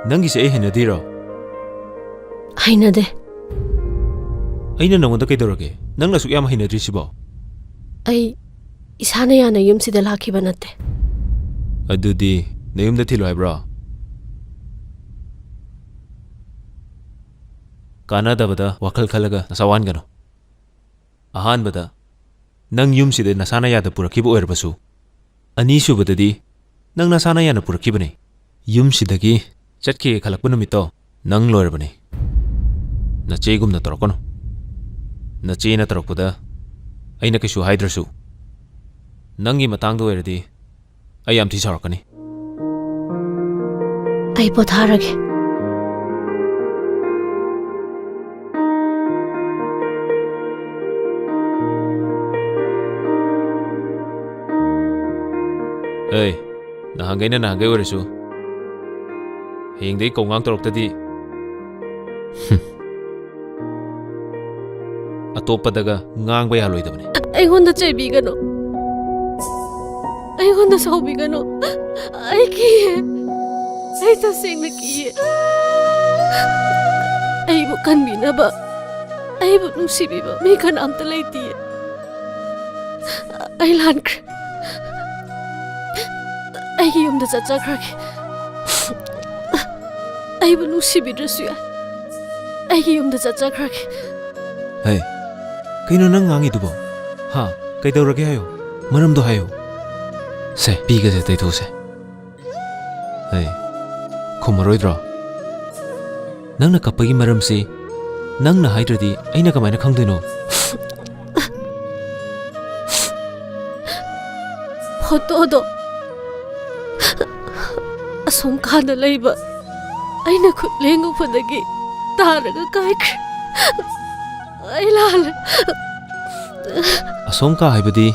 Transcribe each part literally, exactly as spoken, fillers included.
ꯅꯪꯒꯤꯁꯦ ꯑꯩ ꯍꯩꯅꯗ꯭ꯔꯤꯔꯣ? ꯍꯩꯅꯗꯦ꯫ ꯑꯩꯅ ꯅꯪꯉꯣꯟꯗ ꯀꯩꯗꯧꯔꯒꯦ? ꯅꯪꯅ ꯑꯁꯨꯛ ꯌꯥꯝ ꯍꯩꯅꯗ꯭ꯔꯤꯁꯤꯕꯣ? ꯑꯩ ꯏꯁꯥꯅ ꯌꯥꯅ ꯌꯨꯝꯁꯤꯗ ꯂꯥꯛꯈꯤꯕ ꯅꯠꯇꯦ꯫ ꯑꯗꯨꯗꯤ ꯅꯌꯨꯝꯗ ꯊꯤꯜꯂꯣ ꯍꯥꯏꯕ꯭ꯔꯣ? ꯀꯥꯟꯅꯗꯕꯗ ꯋꯥꯈꯜ ꯈꯜꯂꯒ ꯅꯁꯥ ꯋꯥꯍꯟꯒꯅꯨ꯫ ꯑꯍꯥꯟꯕꯗ, ꯅꯪ ꯌꯨꯝꯁꯤꯗ ꯅꯁꯥꯅ ꯌꯥꯗ ꯄꯨꯔꯛꯈꯤꯕ ꯑꯣꯏꯔꯕꯁꯨ, ꯑꯅꯤꯁꯨꯕꯗꯗꯤ, ꯅꯪ ꯅꯁꯥꯅ ꯌꯥꯅ ꯄꯨꯔꯛꯈꯤꯕꯅꯤ꯫ ꯌꯨꯝꯁꯤꯗꯒꯤ ꯆꯠꯈꯤꯒꯦ ꯈꯜꯂꯛꯄ ꯅꯨꯃꯤꯠꯇꯣ, ꯅꯪ ꯂꯣꯏꯔꯕꯅꯤ꯫ ꯅꯆꯦꯒꯨꯝꯅ ꯇꯧꯔꯛꯀꯅꯨ꯫ ꯅꯆꯦꯅ ꯇꯧꯔꯛꯄꯗ ꯑꯩꯅ ꯀꯩꯁꯨ ꯍꯥꯏꯗ꯭ꯔꯁꯨ, ꯅꯪꯒꯤ ꯃꯇꯥꯡꯗ ꯑꯣꯏꯔꯗꯤ ꯑꯩ ꯌꯥꯝ ꯊꯤ ꯁꯥꯎꯔꯛꯀꯅꯤ꯫ ꯑꯩ ꯄꯣꯊꯥꯔꯒꯦ꯫ ꯑꯦ, ꯅꯍꯥꯟꯈꯩꯅ ꯅꯍꯥꯟꯈꯩ ꯑꯣꯏꯔꯁꯨ, ꯍꯌꯦꯡꯗꯒꯤ ꯀꯧꯉꯥꯡ ꯇꯧꯔꯛꯇꯗꯤ, ꯍꯨꯝ, ꯑꯇꯣꯞꯄꯗꯒ ꯉꯥꯡꯕ ꯌꯥꯔꯣꯏꯗꯕꯅꯤ꯫ ꯑꯩꯉꯣꯟꯗ ꯆꯩꯕꯤꯒꯅꯨ꯫ ꯑꯩꯉꯣꯟꯗ ꯁꯥꯎꯕꯤꯒꯅꯨ꯫ ꯑꯩ ꯀꯤꯌꯦ꯫ ꯑꯩ ꯇꯁꯦꯡꯅ ꯀꯤꯌꯦ꯫ ꯑꯩꯕꯨ ꯀꯟꯕꯤꯅꯕ, ꯑꯩꯕꯨ ꯅꯨꯡꯁꯤꯕꯤꯕ ꯃꯤ ꯀꯅꯥꯝꯇ ꯂꯩꯇꯤꯌꯦ꯫ ꯑꯩ ꯂꯥꯟꯈ꯭ꯔꯦ꯫ ꯑꯩꯒꯤ ꯌꯨꯝꯗ ꯆꯠꯆꯈ꯭ꯔꯒꯦ꯫ ꯑꯩꯕꯨ ꯅꯨꯡꯁꯤꯕꯤꯗ꯭ꯔꯁꯨ ꯌꯥꯏ꯫ ꯑꯩꯒꯤ ꯌꯨꯝꯗ ꯆꯠꯆꯈ꯭ꯔꯒꯦ꯫ ꯍꯦ, ꯀꯩꯅꯣ ꯅꯪ ꯉꯥꯡꯉꯤꯗꯨꯕꯣ? ꯍꯥ? ꯀꯩꯗꯧꯔꯒꯦ ꯍꯥꯏꯌꯣ? ꯃꯔꯝꯗꯣ ꯍꯥꯏꯌꯣ꯫ ꯁꯦ, ꯄꯤꯒꯁꯦ ꯇꯩꯊꯣꯛꯁꯦ꯫ ꯍꯦ, ꯈꯨꯝꯃꯔꯣꯏꯗ꯭ꯔꯣ? ꯅꯪꯅ ꯀꯞꯄꯒꯤ ꯃꯔꯝꯁꯤ ꯅꯪꯅ ꯍꯥꯏꯗ꯭ꯔꯗꯤ ꯑꯩꯅ ꯀꯃꯥꯏꯅ ꯈꯪꯗꯣꯏꯅꯣ? ꯐꯣꯇꯣꯗꯣ ꯑꯁꯣꯝ ꯀꯥꯗ ꯂꯩꯕ ꯑꯩꯅ ꯈꯨꯠ ꯂꯦꯡꯉꯨꯕꯗꯒꯤ ꯇꯥꯔꯒ ꯀꯥꯏꯈ꯭ꯔꯦ꯫ ꯑꯩ ꯂꯥꯜꯂꯦ꯫ ꯑꯁꯣꯝ ꯀꯥ ꯍꯥꯏꯕꯗꯤ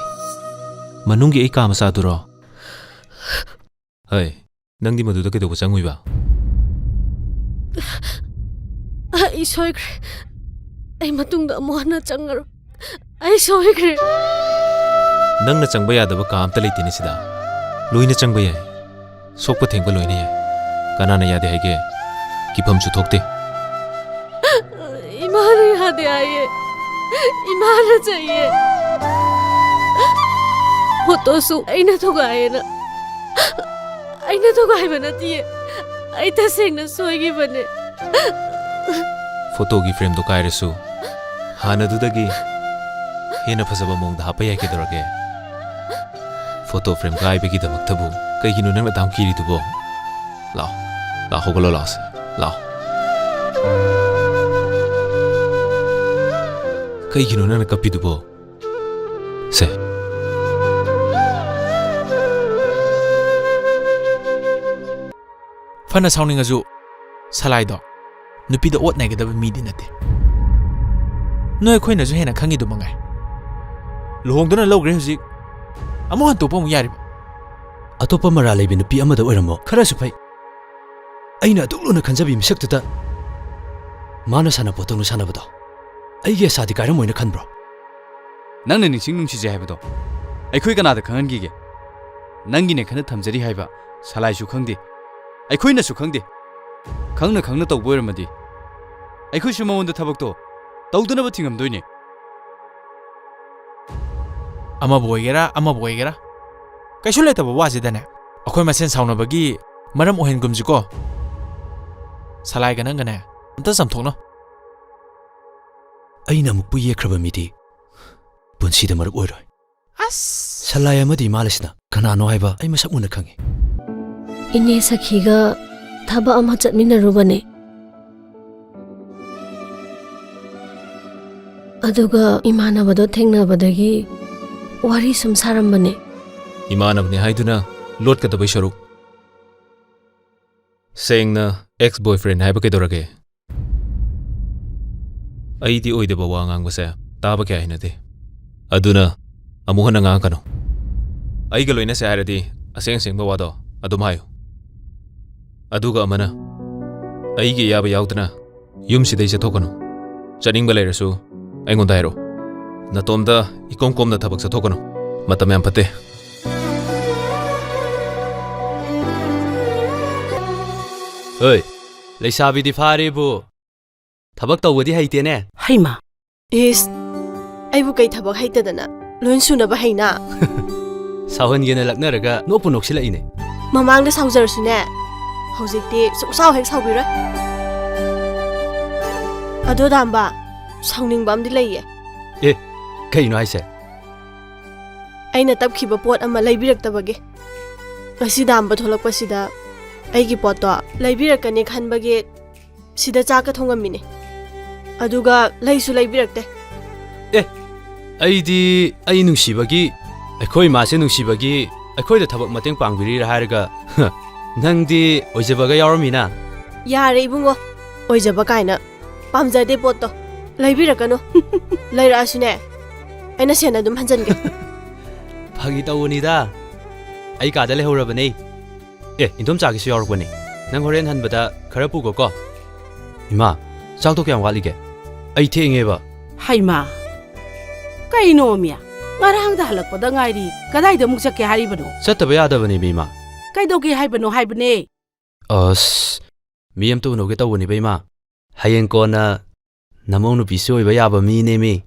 ꯃꯅꯨꯡꯒꯤ ꯑꯩ ꯀꯥ ꯃꯆꯥꯗꯨꯔꯣ? ꯍꯩ, ꯅꯪꯗꯤ ꯃꯗꯨꯗ ꯀꯩꯗꯧꯕ ꯆꯪꯉꯨꯏꯕ? ꯑꯩ ꯁꯣꯏꯈ꯭ꯔꯦ꯫ ꯑꯩ ꯃꯇꯨꯡꯗ ꯑꯃꯨꯛ ꯍꯟꯅ ꯆꯪꯉꯔꯣꯏ꯫ ꯑꯩ ꯁꯣꯏꯈ꯭ꯔꯦ꯫ ꯅꯪꯅ ꯆꯪꯕ ꯌꯥꯗꯕ ꯀꯥ ꯑꯝꯇ ꯂꯩꯇꯦꯅꯦ ꯁꯤꯗ꯫ ꯂꯣꯏꯅ ꯆꯪꯕ ꯌꯥꯏ꯫ ꯁꯣꯛꯄ ꯊꯦꯡꯕ ꯂꯣꯏꯅ ꯌꯥꯏ꯫ ꯀꯅꯥꯅ ꯌꯥꯗꯦ ꯍꯥꯏꯒꯦ? ꯀꯤꯐꯝꯁꯨ ꯊꯣꯛꯇꯦ꯫ ꯏꯃꯥꯅ ꯌꯥꯗꯦ ꯍꯥꯏꯌꯦ꯫ ꯏꯃꯥꯅ ꯆꯩꯌꯦ꯫ ꯐꯣꯇꯣꯁꯨ ꯑꯩꯅ ꯊꯨꯒꯥꯏꯌꯦꯅ꯫ ꯑꯩꯅ ꯊꯨꯒꯥꯏꯕ ꯅꯠꯇꯤꯌꯦ꯫ ꯑꯩ ꯇꯁꯦꯡꯅ ꯁꯣꯏꯈꯤꯕꯅꯦ꯫ ꯐꯣꯇꯣꯒꯤ ꯐ꯭ꯔꯦꯝꯗꯣ ꯀꯥꯏꯔꯁꯨ ꯍꯥꯟꯅꯗꯨꯗꯒꯤ ꯍꯦꯟꯅ ꯐꯖꯕ ꯃꯑꯣꯡꯗ ꯍꯥꯞꯄ ꯌꯥꯏ ꯀꯩꯗꯧꯔꯒꯦ? ꯐꯣꯇꯣ ꯐ꯭ꯔꯦꯝ ꯀꯥꯏꯕꯒꯤꯗꯃꯛꯇꯕꯨ ꯀꯩꯒꯤꯅꯣ ꯅꯪꯅ ꯑꯗꯥꯝ ꯀꯤꯔꯤꯗꯨꯕꯣ? ꯂꯥꯛꯑꯣ, ꯂꯥꯛꯑꯣ, ꯍꯧꯒꯠꯂꯣ, ꯂꯥꯛꯑꯣꯁꯦ, ꯂꯥꯛꯑꯣ꯫ ꯀꯩꯒꯤꯅꯣ ꯅꯪꯅ ꯀꯞꯄꯤꯗꯨꯕꯣ? ꯁꯦ꯫ ꯐꯅ ꯁꯥꯎꯅꯤꯡꯉꯁꯨ ꯁꯂꯥꯏꯗꯣ ꯅꯨꯄꯤꯗ ꯑꯣꯠ ꯅꯩꯒꯗꯕ ꯃꯤꯗꯤ ꯅꯠꯇꯦ꯫ ꯅꯣꯏ ꯑꯩꯈꯣꯏꯅꯁꯨ ꯍꯦꯟꯅ ꯈꯪꯉꯤꯗꯨ ꯃꯉꯥꯏ꯫ ꯂꯨꯍꯣꯡꯗꯨꯅ ꯂꯧꯈ꯭ꯔꯦ ꯍꯧꯖꯤꯛ꯫ ꯑꯃꯨꯛ ꯍꯟꯇꯣꯛꯄ ꯑꯃꯨꯛ ꯌꯥꯔꯤꯕ? ꯑꯇꯣꯞꯄ ꯃꯔꯥꯜ ꯂꯩꯕ ꯅꯨꯄꯤ ꯑꯃꯗ ꯑꯣꯏꯔꯝꯃꯣ, ꯈꯔꯁꯨ ꯐꯩ꯫ ꯑꯩꯅ ꯑꯗꯨꯛ ꯂꯨꯅ ꯈꯟꯖꯕꯤ ꯃꯤꯁꯛꯇꯨꯗ ꯃꯥꯅ ꯁꯥꯟꯅꯄꯣꯠꯇꯧꯅ ꯁꯥꯟꯅꯕꯗꯣ ꯑꯩꯒꯤ ꯑꯁꯥꯗꯤ ꯀꯥꯏꯔꯝꯃꯣꯏꯅ ꯈꯟꯕ꯭ꯔꯣ? ꯅꯪꯅ ꯅꯤꯡꯁꯤꯡ ꯅꯨꯡꯁꯤꯖꯩ ꯍꯥꯏꯕꯗꯣ ꯑꯩꯈꯣꯏ ꯀꯅꯥꯗ ꯈꯪꯍꯟꯈꯤꯒꯦ? ꯅꯪꯒꯤꯅꯦ ꯈꯟꯅ ꯊꯝꯖꯔꯤ ꯍꯥꯏꯕ ꯁꯂꯥꯏꯁꯨ ꯈꯪꯗꯦ, ꯑꯩꯈꯣꯏꯅꯁꯨ ꯈꯪꯗꯦ꯫ ꯈꯪꯅ ꯈꯪꯅ ꯇꯧꯕ ꯑꯣꯏꯔꯝꯃꯗꯤ ꯑꯩꯈꯣꯏꯁꯨ ꯃꯉꯣꯟꯗ ꯊꯕꯛꯇꯣ ꯇꯧꯗꯅꯕ ꯊꯤꯡꯉꯝꯗꯣꯏꯅꯦ꯫ ꯑꯃꯕꯨ ꯑꯣꯏꯒꯦꯔꯥ, ꯑꯃꯕꯨ ꯑꯣꯏꯒꯦꯔꯥ, ꯀꯩꯁꯨ ꯂꯩꯇꯕ ꯋꯥꯁꯤꯗꯅꯦ ꯑꯩꯈꯣꯏ ꯃꯁꯦꯟ ꯁꯥꯎꯅꯕꯒꯤ ꯃꯔꯝ ꯑꯣꯏꯍꯟꯒꯨꯝꯁꯤꯀꯣ꯫ ꯁꯂꯥꯏꯒ ꯅꯪꯒꯅꯦ ꯑꯝꯇ ꯆꯝꯊꯣꯛꯅꯧ꯫ ꯑꯩꯅ ꯑꯃꯨꯛꯄꯨ ꯌꯦꯛꯈ꯭ꯔꯕ ꯃꯤꯗꯤ ꯄꯨꯟꯁꯤꯗ ꯃꯔꯨꯞ ꯑꯣꯏꯔꯣꯏ꯫ ꯑꯁ! ꯁꯂꯥꯏ ꯑꯃꯗꯤ ꯏꯃꯥ ꯂꯩꯁꯅꯥ ꯀꯅꯥꯅꯣ ꯍꯥꯏꯕ ꯑꯩ ꯃꯁꯛ ꯃꯨꯟꯅ ꯈꯪꯉꯤ꯫ ꯏꯅꯦ ꯁꯈꯤꯒ ꯊꯕꯛ ꯑꯃ ꯆꯠꯃꯤꯟꯅꯔꯨꯕꯅꯦ꯫ ꯑꯗꯨꯒ ꯏꯃꯥꯟꯅꯕꯗꯣ ꯊꯦꯡꯅꯕꯗꯒꯤ ꯋꯥꯔꯤ ꯁꯨꯝ ꯁꯥꯔꯝꯕꯅꯦ꯫ ꯏꯃꯥꯟꯅꯕꯅꯦ ꯍꯥꯏꯗꯨꯅ ꯂꯣꯠꯀꯗꯕꯩ ꯁꯔꯨꯛ, ꯁꯦꯡꯅ ex boyfriend ꯍꯥꯏꯕ ꯀꯩꯗꯧꯔꯒꯦ? ꯑꯩꯗꯤ ꯑꯣꯏꯗꯕ ꯋꯥ ꯉꯥꯡꯕꯁꯦ ꯇꯥꯕ ꯀꯌꯥ ꯍꯩꯅꯗꯦ꯫ ꯑꯗꯨꯅ ꯑꯃꯨꯛ ꯍꯟꯅ ꯉꯥꯡꯉꯛꯀꯅꯨ꯫ ꯑꯩꯒ ꯂꯣꯏꯅꯁꯦ ꯍꯥꯏꯔꯗꯤ ꯑꯁꯦꯡ ꯑꯁꯦꯡꯕ ꯋꯥꯗꯣ ꯑꯗꯨꯝ ꯍꯥꯏꯌꯨ꯫ ꯑꯗꯨꯒ ꯑꯃꯅ, ꯑꯩꯒꯤ ꯑꯌꯥꯕ ꯌꯥꯎꯗꯅ ꯌꯨꯝꯁꯤꯗꯩ ꯆꯠꯊꯣꯛꯀꯅꯨ꯫ ꯆꯠꯅꯤꯡꯕ ꯂꯩꯔꯁꯨ ꯑꯩꯉꯣꯟꯗ ꯍꯥꯏꯔꯛꯑꯣ꯫ ꯅꯇꯣꯝꯇ ꯏꯀꯣꯝ ꯀꯣꯝꯅ ꯊꯕꯛ ꯆꯠꯊꯣꯛꯀꯅꯨ꯫ ꯃꯇꯝ ꯌꯥꯝ ꯐꯠꯇꯦ꯫ ꯍꯣꯏ, ꯂꯩꯁꯥꯕꯤꯗꯤ ꯐꯥꯔꯦꯕꯨ ꯊꯕꯛ ꯇꯧꯕꯗꯤ ꯍꯩꯇꯦꯅꯦ꯫ ꯍꯩꯃꯥ! ꯏꯁ, ꯑꯩꯕꯨ ꯀꯩ ꯊꯕꯛ ꯍꯩꯇꯗꯅ? ꯂꯣꯏ ꯁꯨꯅꯕ ꯍꯩꯅ꯫ ꯁꯥꯎꯍꯟꯒꯦꯅ ꯂꯛꯅꯔꯒ ꯅꯣꯛꯄꯨ ꯅꯣꯛꯁꯤꯜꯂꯛꯏꯅꯦ꯫ ꯃꯃꯥꯡꯗ ꯁꯥꯎꯖꯔꯁꯨꯅꯦ, ꯍꯧꯖꯤꯛꯇꯤ ꯁꯨꯡꯁꯥꯎ ꯍꯦꯛ ꯁꯥꯎꯕꯤꯔꯣꯏ꯫ ꯑꯗꯣ ꯗꯥꯝꯕ, ꯁꯥꯎꯅꯤꯡꯕ ꯑꯃꯗꯤ ꯂꯩꯌꯦ꯫ ꯑꯦ, ꯀꯩꯅꯣ ꯍꯥꯏꯁꯦ? ꯑꯩꯅ ꯇꯞꯈꯤꯕ ꯄꯣꯠ ꯑꯃ ꯂꯩꯕꯤꯔꯛꯇꯕꯒꯤ꯫ ꯉꯁꯤ ꯗꯥꯝꯕ ꯊꯣꯛꯂꯛꯄꯁꯤꯗ ꯑꯩꯒꯤ ꯄꯣꯠꯇꯣ ꯂꯩꯕꯤꯔꯛꯀꯅꯤ ꯈꯟꯕꯒꯤ ꯁꯤꯗ ꯆꯥꯛꯀ ꯊꯣꯡꯉꯝꯃꯤꯅꯦ꯫ ꯑꯗꯨꯒ ꯂꯩꯁꯨ ꯂꯩꯕꯤꯔꯛꯇꯦ꯫ ꯑꯦ, ꯑꯩꯗꯤ ꯑꯩ ꯅꯨꯡꯁꯤꯕꯒꯤ, ꯑꯩꯈꯣꯏ ꯏꯃꯥꯁꯦ ꯅꯨꯡꯁꯤꯕꯒꯤ ꯑꯩꯈꯣꯏꯗ ꯊꯕꯛ ꯃꯇꯦꯡ ꯄꯥꯡꯕꯤꯔꯤꯔꯥ ꯍꯥꯏꯔꯒ, ꯅꯪꯗꯤ ꯑꯣꯏꯖꯕꯒ ꯌꯥꯎꯔꯝꯃꯤꯅ? ꯌꯥꯔꯦ ꯏꯕꯨꯡꯉꯣ, ꯑꯣꯏꯖꯕ ꯀꯥꯏꯅ꯫ ꯄꯥꯝꯖꯗꯦ ꯄꯣꯠꯇꯣ꯫ ꯂꯩꯕꯤꯔꯛꯀꯅꯨ꯫ ꯂꯩꯔꯛꯑꯁꯨꯅꯦ, ꯑꯩꯅ ꯁꯦꯟ ꯑꯗꯨꯝ ꯍꯟꯖꯟꯒꯦ꯫ ꯐꯥꯒꯤ ꯇꯧꯕꯅꯤꯗ꯫ ꯑꯩ ꯀꯥꯗ ꯂꯩꯍꯧꯔꯕꯅꯦ꯫ ꯑꯦ, ꯏꯟꯗꯣꯝꯆꯥꯒꯤꯁꯨ ꯌꯥꯎꯔꯛꯄꯅꯦ꯫ ꯅꯪ ꯍꯣꯔꯦꯟ ꯍꯟꯕꯗ ꯈꯔ ꯄꯨꯒꯣꯀꯣ꯫ ꯏꯃꯥ, ꯆꯥꯛꯇꯣ ꯀꯌꯥꯝ ꯋꯥꯠꯂꯤꯒꯦ? ꯑꯩ ꯊꯦꯡꯉꯦꯕ꯫ ꯍꯩꯃꯥ! ꯀꯩꯅꯣꯃꯤ? ꯉꯔꯥꯡꯗ ꯍꯜꯂꯛꯄꯗ ꯉꯥꯏꯔꯤ꯫ ꯀꯗꯥꯏꯗ ꯑꯃꯨꯛ ꯆꯠꯀꯦ ꯍꯥꯏꯔꯤꯕꯅꯣ? ꯆꯠꯇꯕ ꯌꯥꯗꯕꯅꯦ, ꯏꯃꯥ꯫ ꯀꯩꯗꯧꯒꯦ ꯍꯥꯏꯕꯅꯣ ꯍꯥꯏꯕꯅꯦ? ꯑꯁ, ꯃꯤ ꯑꯝꯇ ꯎꯅꯧꯒꯦ ꯇꯧꯕꯅꯦꯕ, ꯏꯃꯥ꯫ ꯍꯌꯦꯡ ꯀꯣꯟꯅ ꯅꯃꯧ ꯅꯨꯄꯤꯁꯨ ꯑꯣꯏꯕ ꯌꯥꯕ ꯃꯤꯅꯦꯃꯤ꯫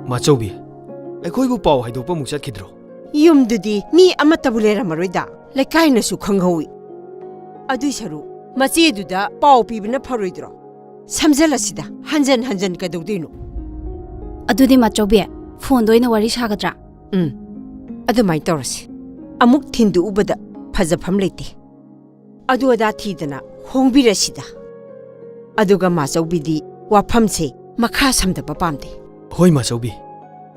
ꯃꯥꯆꯧꯕꯤ, ꯑꯩꯈꯣꯏꯕꯨ ꯄꯥꯎ ꯍꯥꯏꯗꯣꯛꯄ ꯑꯃꯨꯛ ꯆꯠꯈꯤꯗ꯭ꯔꯣ? ꯌꯨꯝꯗꯨꯗꯤ ꯃꯤ ꯑꯃꯠꯇꯕꯨ ꯂꯩꯔꯝꯃꯔꯣꯏꯗ, ꯂꯩꯀꯥꯏꯅꯁꯨ ꯈꯪꯍꯧꯏ꯫ ꯑꯗꯨꯏ ꯁꯔꯨꯛ ꯃꯆꯦꯗꯨꯗ ꯄꯥꯎ ꯄꯤꯕꯅ ꯐꯔꯣꯏꯗ꯭ꯔꯣ? ꯁꯝꯖꯜꯂꯁꯤꯗ, ꯍꯟꯖꯟ ꯍꯟꯖꯟ ꯀꯩꯗꯧꯗꯣꯏꯅꯣ? ꯑꯗꯨꯗꯤ ꯃꯥꯆꯧꯕꯤ, ꯐꯣꯟꯗ ꯑꯣꯏꯅ ꯋꯥꯔꯤ ꯁꯥꯒꯗ꯭ꯔꯥ? ꯎꯝ, ꯑꯗꯨꯃꯥꯏꯅ ꯇꯧꯔꯁꯤ꯫ ꯑꯃꯨꯛ ꯊꯤꯟꯗꯣꯛꯎꯕꯗ ꯐꯖꯐꯝ ꯂꯩꯇꯦ꯫ ꯑꯗꯨ ꯑꯗꯥ ꯊꯤꯗꯅ ꯍꯣꯡꯕꯤꯔꯁꯤꯗ꯫ ꯑꯗꯨꯒ ꯃꯥꯆꯧꯕꯤꯗꯤ ꯋꯥꯐꯝꯁꯦ ꯃꯈꯥ ꯁꯝꯊꯕ ꯄꯥꯝꯗꯦ꯫ ꯍꯣꯏ, ꯃꯥꯆꯧꯕꯤ꯫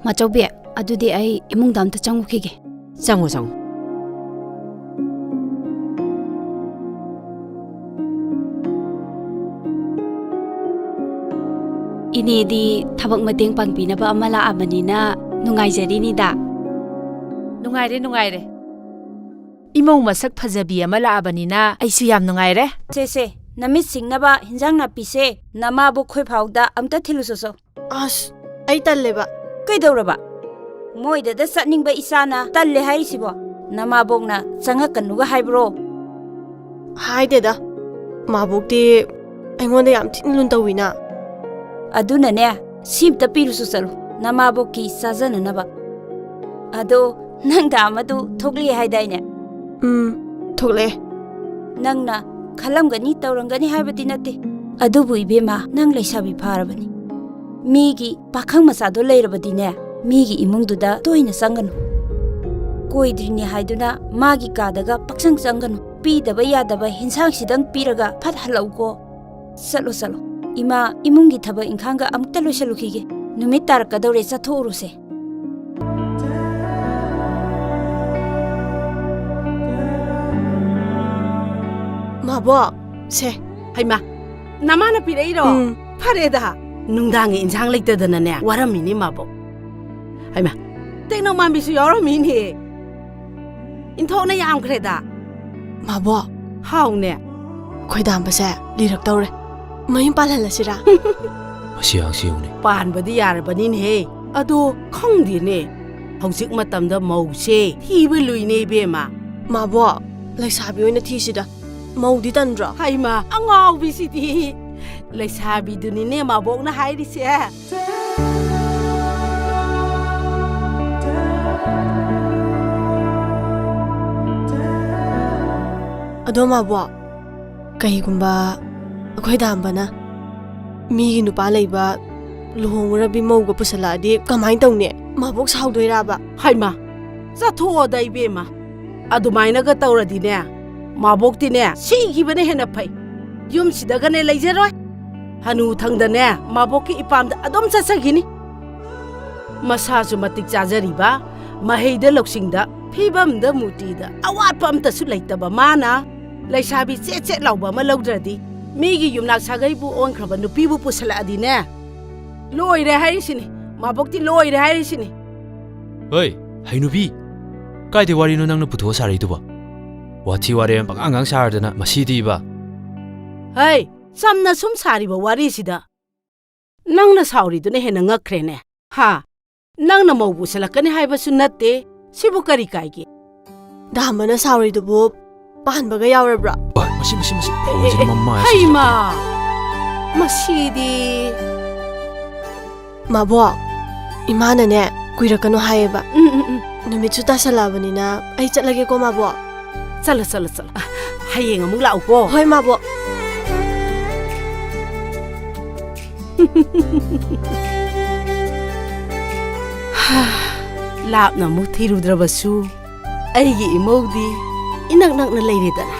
ꯃꯥꯆꯧꯕꯤ, ꯑꯗꯨꯗꯤ ꯑꯩ ꯏꯃꯨꯡꯗ ꯑꯝꯇ ꯆꯪꯉꯨꯈꯤꯒꯦ꯫ ꯆꯪꯉꯣ, ꯆꯪꯉꯣ꯫ ꯏꯅꯦꯗꯤ ꯊꯕꯛ ꯃꯇꯦꯡ ꯄꯥꯡꯕꯤꯅꯕ ꯑꯃ ꯂꯥꯛꯑꯕꯅꯤꯅ ꯅꯨꯡꯉꯥꯏꯖꯔꯤꯅꯤꯗ꯫ ꯅꯨꯡꯉꯥꯏꯔꯦ, ꯅꯨꯡꯉꯥꯏꯔꯦ꯫ ꯏꯃꯧ ꯃꯁꯛ ꯐꯖꯕꯤ ꯑꯃ ꯂꯥꯛꯑꯕꯅꯤꯅ ꯑꯩꯁꯨ ꯌꯥꯝ ꯅꯨꯡꯉꯥꯏꯔꯦ꯫ ꯁꯦ, ꯁꯦ, ꯅꯃꯤꯠ ꯁꯤꯡꯅꯕ ꯍꯤꯟꯖꯥꯡ ꯅꯥꯄꯤꯁꯦ ꯅꯃꯥꯕꯣꯛ ꯈꯣꯏ ꯐꯥꯎꯗ ꯑꯝꯇ ꯊꯤꯜꯂꯨꯁꯣꯁꯣ꯫ ꯑꯁ, ꯑꯩ ꯇꯜꯂꯦꯕ꯫ ꯀꯩꯗꯧꯔꯕ? ꯃꯣꯏꯗꯗ ꯆꯠꯅꯤꯡꯕ ꯏꯆꯥꯅ ꯇꯜꯂꯦ ꯍꯥꯏꯔꯤꯁꯤꯕꯣ? ꯅꯃꯥꯕꯣꯛꯅ ꯆꯪꯉꯛꯀꯅꯨꯒ ꯍꯥꯏꯕ꯭ꯔꯣ? ꯍꯥꯏꯗꯦꯗ꯫ ꯃꯥꯕꯣꯛꯇꯤ ꯑꯩꯉꯣꯟꯗ ꯌꯥꯝ ꯊꯤꯅ ꯂꯨꯅ ꯇꯧꯋꯤꯅ꯫ ꯑꯗꯨꯅꯅꯦ, ꯁꯤꯝꯇ ꯄꯤꯔꯨꯁꯨ ꯆꯠꯂꯨ, ꯅꯃꯥꯕꯣꯛꯀꯤ ꯆꯥꯖꯅꯅꯕ꯫ ꯑꯗꯣ, ꯅꯪ ꯗꯥ ꯑꯃꯗꯨ ꯊꯣꯛꯂꯛꯑꯦ ꯍꯥꯏꯗꯥꯏꯅꯦ? ꯎꯝ, ꯊꯣꯛꯂꯛꯑꯦ꯫ ꯅꯪꯅ ꯈꯜꯂꯝꯒꯅꯤ, ꯇꯧꯔꯝꯒꯅꯤ ꯍꯥꯏꯕꯗꯤ ꯅꯠꯇꯦ꯫ ꯑꯗꯨꯕꯨ ꯏꯕꯦꯝꯃ, ꯅꯪ ꯂꯩꯁꯥꯕꯤ ꯐꯥꯔꯕꯅꯤ꯫ ꯃꯤꯒꯤ ꯄꯥꯈꯪ ꯃꯆꯥꯗꯣ ꯂꯩꯔꯕꯗꯤꯅꯦ, ꯃꯤꯒꯤ ꯏꯃꯨꯡꯗꯨꯗ ꯇꯣꯏꯅ ꯆꯪꯒꯅꯨ꯫ ꯀꯣꯏꯗ꯭ꯔꯤꯅꯤ ꯍꯥꯏꯗꯨꯅ ꯃꯥꯒꯤ ꯀꯥꯗꯒ ꯄꯛꯆꯪ ꯆꯪꯒꯅꯨ꯫ ꯄꯤꯗꯕ ꯌꯥꯗꯕ ꯍꯤꯟꯁꯥꯡꯁꯤꯗꯪ ꯄꯤꯔꯒ ꯐꯠ ꯍꯜꯂꯛꯎꯀꯣ꯫ ꯆꯠꯂꯣ, ꯆꯠꯂꯣ꯫ ꯏꯃꯥ, ꯏꯃꯨꯡꯒꯤ ꯊꯕꯛ ꯏꯪꯈꯥꯡꯒ ꯑꯃꯨꯛꯇ ꯂꯣꯏꯁꯜꯂꯨꯈꯤꯒꯦ꯫ ꯅꯨꯃꯤꯠ ꯇꯥꯔꯛꯀꯗꯧꯔꯦ, ꯆꯠꯊꯣꯛꯎꯔꯣꯁꯦ꯫ ꯃꯥꯕꯣꯛ, ꯁꯦ꯫ ꯍꯩꯃꯥ, ꯅꯃꯥꯅ ꯄꯤꯔꯛꯏꯔꯣ? ꯎꯝ꯫ ꯐꯔꯦꯗ꯫ ꯅꯨꯡꯗꯥꯡꯒꯤ ꯏꯟꯁꯥꯡ ꯂꯩꯇꯗꯅꯅꯦ, ꯋꯥꯔꯝꯃꯤꯅꯤ ꯃꯥꯕꯣꯛ꯫ ꯍꯩꯃꯥ, ꯇꯦꯛꯅꯧ ꯃꯥꯟꯕꯤꯁꯨ ꯌꯥꯎꯔꯝꯃꯤꯅꯦ꯫ ꯏꯟꯊꯣꯛꯅ ꯌꯥꯝꯈ꯭ꯔꯦꯗ꯫ ꯃꯥꯕꯣꯛ꯫ ꯍꯥꯎꯅꯦ꯫ ꯑꯩꯈꯣꯏ ꯗꯥꯝꯕꯁꯦ ꯂꯤꯔꯛꯇꯧꯔꯦ꯫ ꯃꯌꯨꯝ ꯄꯥꯜꯍꯜꯂꯁꯤꯔꯥ? ꯃꯁꯤ ꯑꯉꯥꯡꯁꯤ ꯌꯦꯡꯉꯨꯅꯦ꯫ ꯄꯥꯟꯕꯗꯤ ꯌꯥꯔꯕꯅꯤꯅꯦꯍꯦ꯫ ꯑꯗꯣ ꯈꯪꯗꯦꯅꯦ꯫ ꯍꯧꯖꯤꯛ ꯃꯇꯝꯗ ꯃꯧꯁꯦ ꯊꯤꯕ ꯂꯨꯏꯅꯦ ꯏꯕꯦꯝꯃ꯫ ꯃꯥꯕꯣꯛ, ꯂꯩꯁꯥꯕꯤ ꯑꯣꯏꯅ ꯊꯤꯁꯤꯗ꯫ ꯃꯧꯗꯤ ꯇꯟꯗ꯭ꯔꯣ? ꯍꯩꯃꯥ, ꯑꯉꯥꯎꯕꯤꯁꯤꯗꯤ꯫ ꯂꯩꯁꯥꯕꯤꯗꯨꯅꯤꯅꯦ ꯃꯥꯕꯣꯛꯅ ꯍꯥꯏꯔꯤꯁꯦ꯫ ꯑꯗꯣ ꯃꯥꯕꯣꯛ, ꯀꯩꯒꯨꯝꯕ ꯑꯩꯈꯣꯏ ꯗꯥꯝꯕꯅ ꯃꯤꯒꯤ ꯅꯨꯄꯥ ꯂꯩꯕ ꯂꯨꯍꯣꯡꯉꯨꯔꯕꯤ ꯃꯧꯒ ꯄꯨꯁꯜꯂꯛꯑꯗꯤ ꯀꯃꯥꯏꯅ ꯇꯧꯅꯤ? ꯃꯥꯕꯣꯛ ꯁꯥꯎꯗꯣꯏꯔꯕ? ꯍꯩꯃꯥ, ꯆꯠꯊꯣꯛꯑꯣꯗ ꯏꯕꯦꯝꯃ꯫ ꯑꯗꯨꯃꯥꯏꯅꯒ ꯇꯧꯔꯗꯤꯅꯦ, ꯃꯥꯕꯣꯛꯇꯤꯅꯦ ꯁꯤꯈꯤꯕꯅ ꯍꯦꯟꯅ ꯐꯩ꯫ ꯌꯨꯝꯁꯤꯗꯒꯅꯦ ꯂꯩꯖꯔꯣꯏ꯫ ꯍꯅꯨ ꯊꯪꯗꯅꯦ ꯃꯥꯕꯣꯛꯀꯤ ꯏꯄꯥꯝꯗ ꯑꯗꯨꯝ ꯆꯠꯆꯈꯤꯅꯤ꯫ ꯃꯁꯥꯁꯨ ꯃꯇꯤꯛ ꯆꯥꯖꯔꯤꯕ, ꯃꯍꯩꯗ ꯂꯧꯁꯤꯡꯗ, ꯐꯤꯕꯝꯗ ꯃꯨꯇꯤꯗ ꯑꯋꯥꯠꯄ ꯑꯝꯇꯁꯨ ꯂꯩꯇꯕ ꯃꯥꯅ ꯂꯩꯁꯥꯕꯤ ꯆꯦꯠ ꯆꯦꯠ ꯂꯥꯎꯕ ꯑꯃ ꯂꯧꯗ꯭ꯔꯗꯤ, ꯃꯤꯒꯤ ꯌꯨꯝꯅꯥꯛ ꯁꯥꯒꯩꯕꯨ ꯑꯣꯟꯈ꯭ꯔꯕ ꯅꯨꯄꯤꯕꯨ ꯄꯨꯁꯜꯂꯛꯑꯗꯤꯅꯦ, ꯂꯣꯏꯔꯦ ꯍꯥꯏꯔꯤꯁꯤꯅꯤ, ꯃꯥꯕꯣꯛꯇꯤ ꯂꯣꯏꯔꯦ ꯍꯥꯏꯔꯤꯁꯤꯅꯤ꯫ ꯍꯩ, ꯍꯩꯅꯨꯕꯤ, ꯀꯥꯏꯗꯩ ꯋꯥꯔꯤꯅꯣ ꯅꯪꯅ ꯄꯨꯊꯣꯛꯑ ꯁꯥꯔꯛꯏꯗꯨꯕꯣ? ꯋꯥꯊꯤ ꯋꯥꯔꯦꯝ ꯄꯉꯥꯡ ꯉꯥꯡ ꯁꯥꯔꯗꯅ ꯃꯁꯤꯗꯤꯕ꯫ ꯍꯩ, ꯆꯝꯅ ꯁꯨꯝ ꯁꯥꯔꯤꯕ ꯋꯥꯔꯤꯁꯤꯗ ꯅꯪꯅ ꯁꯥꯎꯔꯤꯗꯨꯅ ꯍꯦꯟꯅ ꯉꯛꯈ꯭ꯔꯦꯅꯦ꯫ ꯍꯥ? ꯅꯪꯅ ꯃꯧ ꯄꯨꯁꯜꯂꯛꯀꯅꯤ ꯍꯥꯏꯕꯁꯨ ꯅꯠꯇꯦ꯫ ꯁꯤꯕꯨ ꯀꯔꯤ ꯀꯥꯏꯒꯦ? ꯗꯥꯝꯕꯅ ꯁꯥꯎꯔꯤꯗꯨꯕꯨ ꯄꯥꯟꯕꯒ ꯌꯥꯎꯔꯕ꯭ꯔꯣ? ꯑꯣꯏ, ꯃꯁꯤ, ꯃꯁꯤ, ꯃꯁꯤ꯫ ꯐꯣꯟꯁꯦ ꯑꯦ, ꯑꯦ, ꯃꯃꯥꯏ ꯍꯩꯃꯥ! ꯁꯤꯖꯤꯜꯂꯛꯇꯅ꯫ ꯃꯁꯤꯗꯤ꯫ ꯃꯥꯕꯣꯛ, ꯏꯃꯥꯅꯅꯦ ꯀꯨꯏꯔꯛꯀꯅꯨ ꯍꯥꯏꯌꯦꯕ꯫ ꯎꯝ, ꯎꯝ, ꯎꯝ꯫ ꯅꯨꯃꯤꯠꯁꯨ ꯇꯥꯁꯜꯂꯛꯑꯕꯅꯤꯅ ꯑꯩ ꯆꯠꯂꯒꯦꯀꯣ, ꯃꯥꯕꯣꯛ꯫ ꯆꯠꯂꯣ, ꯆꯠꯂꯣ, ꯆꯠꯂꯣ꯫ ꯑ, ꯍꯌꯦꯡ ꯑꯃꯨꯛ ꯂꯥꯛꯎꯀꯣ꯫ ꯍꯣꯏ, ꯃꯥꯕꯣꯛ꯫ ꯂꯥꯞꯅ ꯑꯃꯨꯛ ꯊꯤꯔꯨꯗ꯭ꯔꯕꯁꯨ, ꯑꯩꯒꯤ ꯏꯃꯧꯗꯤ ꯏꯅꯛ ꯅꯛꯅ ꯂꯩꯔꯦꯗꯅ꯫